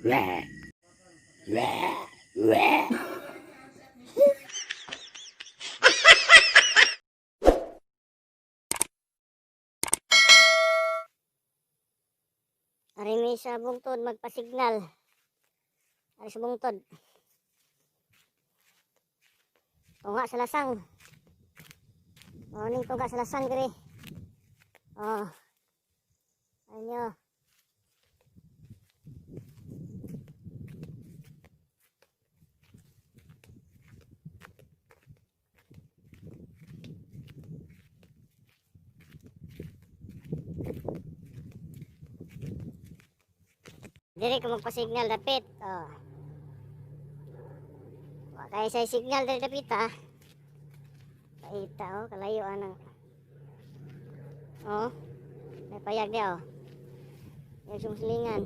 Wah. Wah. Wah. Ari mi sa bungtod magpasignal. Ari sa bungtod. Tunga sa lasang. Oh, ning tunga sa lasang diri. Oh. Anyo. Diri ko magpasignal dapit. Oh. Wa kay sa signal diri dapit ah. Paita oh, kalayo anang. Oh. May payag dia oh. Yung sumsilingan.